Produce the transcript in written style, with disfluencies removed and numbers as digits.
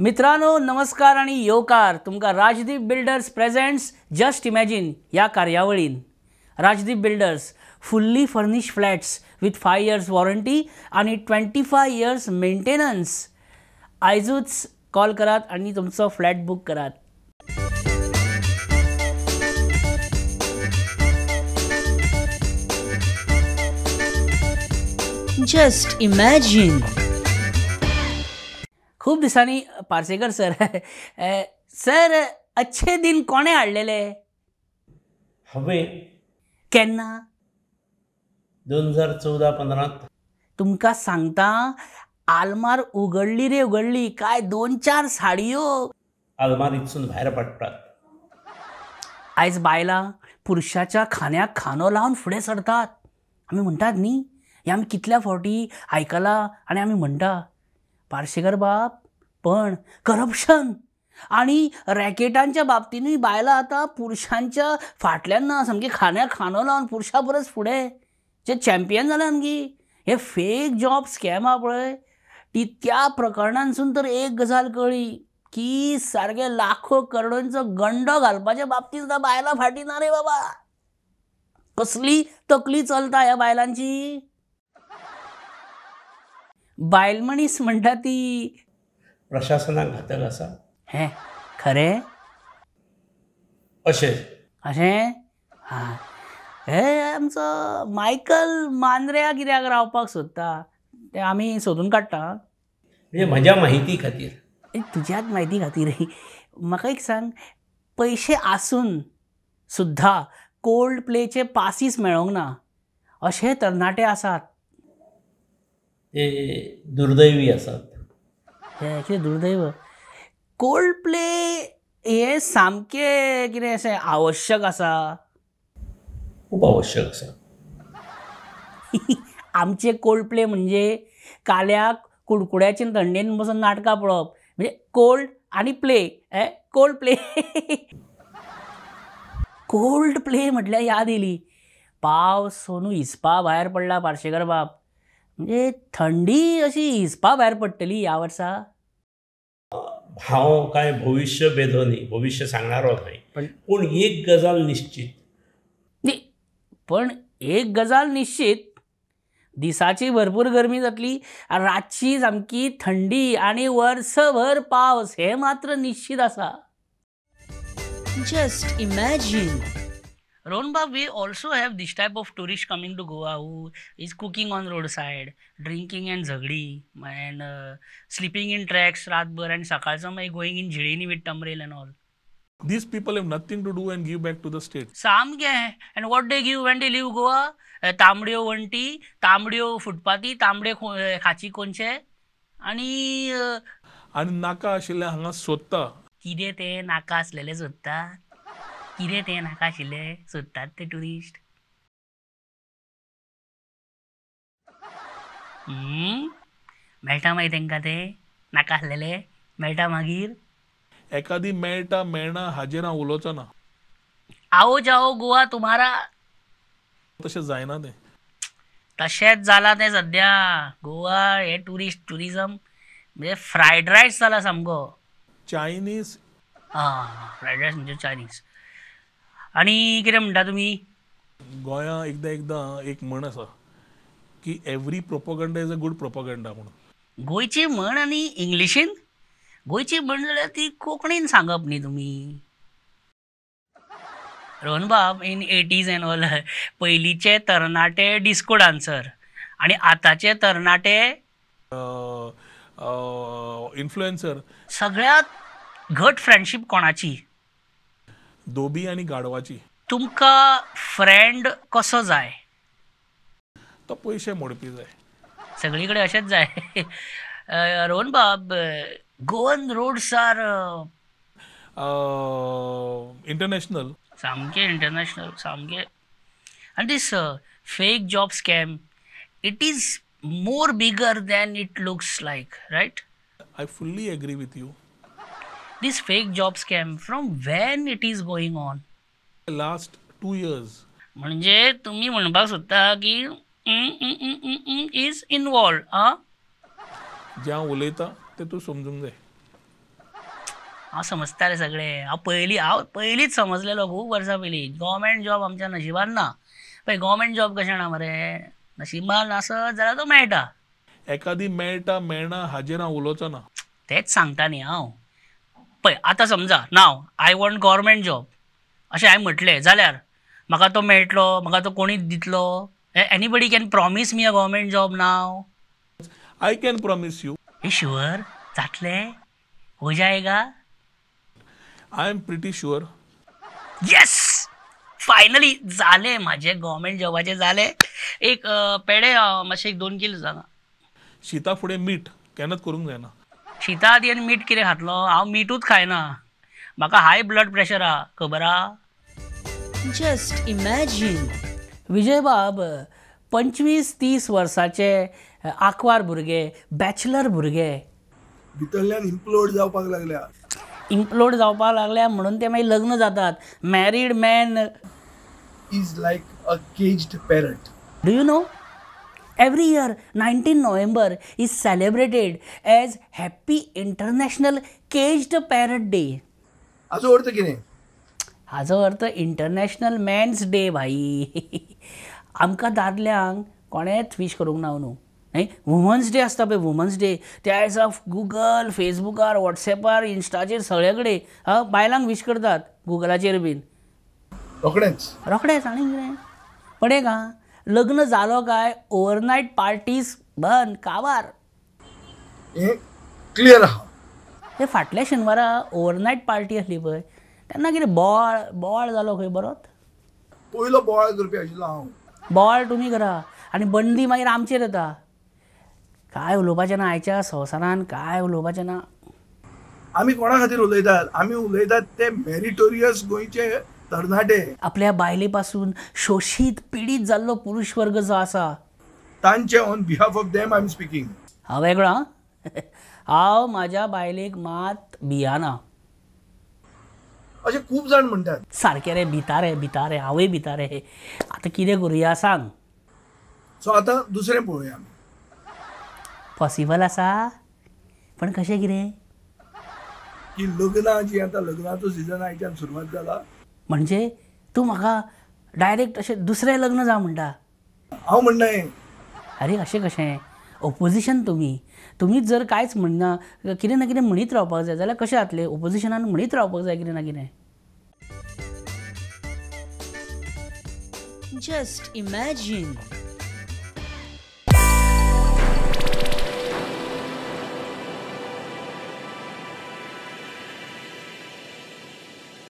मित्रांनो नमस्कार आणि येवकार तुमकां Rajdeep builders presents just imagine ह्या कार्यावळीन. Rajdeep builders fully furnished flats with 5 years warranty आणि 25 इयर्स मेंटेनन्स. आयजूच कॉल करात आणि तुमचो फ्लॅट बूक करात. Just imagine. खूप दिसांनी पार्सेकर सर, सर अच्छे दिन कोणे हाडलेले? हांवें. केन्ना? 2014-15. तुमकां सांगता, आलमार उगडली रे उगडली, काय 2-4 साडयो आलमारीतसून भायर पडटात. आयज बायलां पुरुषाच्या खांद्याक खांदो लावन फुडें सरतात. आमी म्हणटात न्ही, हें आमी कितल्या फावटी आयकलां आनी आमी म्हणटा पार्सेकर बाब, पण करप्शन आनी रॅकेटांच्या बाबतीनूय बायलां आतां पुरुशांच्या फाटल्यान ना, सामकी खांद्याक खांदो लावन पुरुशा परस फुडें जे चॅम्पियन जाले सामकी. हे फेक जॉब स्कॅम आहा पळय, ती त्या प्रकरणांसून तर एक गजाल कळ्ळी की सारके लाखो करोडांचो गंडो घालपाच्या बाबतींत सुद्दां बायलां फाटीं ना रे बाबा. कसली तकली चलता ह्या बायलांची. बायलमनीस म्हणटा ती प्रशासनाक घातक आसा. हें खरें? अशें अशें? हां, हे आमचो मायकल मांद्र्या कित्याक रावपाक सोदता तें आमी सोदून काडटा. म्हणजे म्हज्या माहिती खातीर. तुज्याच माहिती खातीर. म्हाका एक सांग, पयशे आसून सुद्दां कोल्ड प्लेचे पासीस मेळोंक ना अशे तरणाटे आसात. ते दुर्दैवी आसात. हें कितें दुर्दैव? कोल्ड प्ले हें सामकें कितें अशें आवश्यक आसा. खूब आवश्यक आसा. आमचे कोल्ड प्ले म्हणजे काल्याक कुडकुड्याचे थंडेन बसून नाटकां पळोवप, म्हणजे कोल्ड आनी play. Cold play. Cold play म्हटल्यार याद येयली, पावस सोनू हिसपा भायर पडला पार्सेकर बाब. म्हणजे थंडी अशी हिसपा भायर पडटली ह्या वर्सा. हांव कांय भविश्य बेदो न्ही, भविश्य सांगणारो न्हय, पूण एक गजाल निश्चीत. न्ही, पण एक गजाल निश्चीत, दिसाची भरपूर गरमी जातली, रातची सामकी थंडी आनी वर्सभर पावस, हें मात्र निश्चीत आसा. Just imagine. Rohan Bab, we also have this type of tourist coming to Goa who is cooking on roadside, drinking and झगडी and sleeping in tracks रातभर and सकाळचो मागीर going in झिळीनी with tumbrel and all. These people have nothing to do and give back to the state. सामकें. And what they give when they leave Goa? तांबड्यो वण्टी, तांबड्यो फुटपाती, तांबडे खाची कोनशे आनी आनी नाका आशिल्लें हांगा सोदता. कितें तें नाका आसलेलें सोदता? कितें तें नाका आशिल्लें सोदतात ते ट्युरिस्ट? मेळटा मागीर तेंकां तें नाका आसलेलें मेळटा मागीर? एकादी मेळटा मेळना हाजेर हांव उलोवचो ना. आओ जाओ गोवा तुम्हारा. तशें जायना तें. तशेंच जालां तें सद्या. गोवा हें ट्युरिस्ट ट्युरिजम म्हणजे फ्रायड रायस जाला सामको. चायनीज. आं, फ्रायड रायस म्हणजे चायनीज. आनी कितें म्हणटा तुमी? गोंया एकदां एकदां एक म्हण आसा की every propaganda is a good propaganda म्हणून. गोंयची म्हण आनी इंग्लिशीन? गोंयची म्हण जाल्यार ती कोंकणीन सांगप न्ही तुमी. रोहन बाब, इन 80s and all पयलींचे तरणाटे डिस्को डान्सर आनी आतांचे तरणाटे इन्फ्लुएन्सर. सगळ्यांत घट फ्रेंडशीप कोणाची? दोबी आनी गाडवाची. तुमकां फ्रेंड कसो जाय? तो पयशे मोडपी जाय. सगळी कडेन अशेंच जाय. रोहन बाब, गोवन रोड्स आर इंटरनॅशनल. सामके इंटरनॅशनल, सामके. आनी this fake job scam, it is more bigger than it looks like, right? I fully agree with you. This fake job scam, from when it is going on? Last 2 years. म्हणजे तुम्ही म्हणपाक सोदता की is involved. जें हांव उलयतां तें तूं समजूंक जाय. हांव समजता रे सगळें. हांव पयलीं, हांव पयलींच समजलेलो खूब वर्सां पयलीं, गव्हर्मेंट जॉब आमच्या नशिबान ना. पळय गव्हर्मेंट जॉब कशें जाणा मरे, नशिबान आसत जाल्यार तो मेळटा. एकादी मेळटा मेळना हाजेर हांव उलोवचो ना. तेंच सांगता न्ही हांव. पळय आतां समजा now I want government job अशें हांवें म्हटलें जाल्यार म्हाका तो मेळटलो? म्हाका तो कोणीच दितलो? Anybody can promise me a government job now? I can promise you. You sure? जातलें? हो जाएगा? I am pretty sure. Yes, finally जालें म्हाजें गव्हर्मेंट जॉबाचें जालें. एक पेडे मातशें एक 2 कील जाणा. शिता फुडें मीठ केन्नाच करूंक जायना. शिता आदी आनी मीठ कितें खातलो? हांव मिठूच खायना, म्हाका हाय ब्लड प्रेशर आहा, खबर आहा. Just imagine. विजयबाब, 25-30 वर्साचे आंकवार भुरगे, बॅचलर भुरगे भितरल्यान इम्प्लोड जावपाक लागल्या. इम्प्लोड जावपाक लागल्या म्हणून ते मागीर लग्न जातात. Married man is like a caged parrot. Do you know every year 19 November is celebrated as happy international caged parrot day. हाजो अर्थ कितें? हाजो अर्थ इंटरनॅशनल मॅन्स डे भाई. आमकां दादल्यांक कोणेंच विश करूंक ना न्हू. न्ही, वुमन्स डे आसता पळय, वुमन्स डे त्या दिसा गुगल, फेसबुकार, वॉट्सॅपार, इन्स्टाचेर सगळे कडेन हा बायलांक विश करतात, गुगलाचेर बीन. रोखडेंच रोखडेंच. आनी कितें पण एक आं, लग्न जालो काय ओवरनायट पार्टीज बंद, काबार. हें क्लियर आहा. ते फाटल्या शेनवारा ओवरनायट पार्टी आसली पळय, तेन्ना कितें बोवाळ बोवाळ जालो खंय बरोच. पयलो बोवाळ करपी आशिल्लो हांव. बोवाळ तुमी करा आनी बंदी मागीर आमचेर येता. काय उलोवपाचें ना आयच्या संवसारान, काय उलोवपाचें ना. आमी कोणा खातीर उलयतात? आमी उलयतात ते मेरिटोरियस गोंयचे तरणाटे, आपल्या बायले पासून शोशीत पिडीत जाल्लो पुरुश वर्ग जो आसा तांचे on behalf of them I am speaking. हांव वेगळो. हांव म्हाज्या बायलेक मात भियाना. अशें खूब जाण म्हणटात. सारकें रे, भिता रे, भिता रे, हांवूय भिता रे. आतां कितें करुया सांग? सो आतां दुसरें पळोवया आमी. पॉसिबल आसा पण कशें कितें की लग्नां जी आतां लग्नाचो सिजन आयच्यान सुरवात जाला. म्हणजे तूं म्हाका डायरेक्ट अशें दुसरें लग्न जा म्हणटा? हांव म्हणना. अरे अशें कशें? ओपोजिशन तुमी, तुमीच जर कांयच म्हणना, कितें ना कितें म्हणीत रावपाक जाय जाल्यार कशें जातलें? ओपोजिशनान म्हणीत रावपाक जाय कितें ना कितें. Just imagine.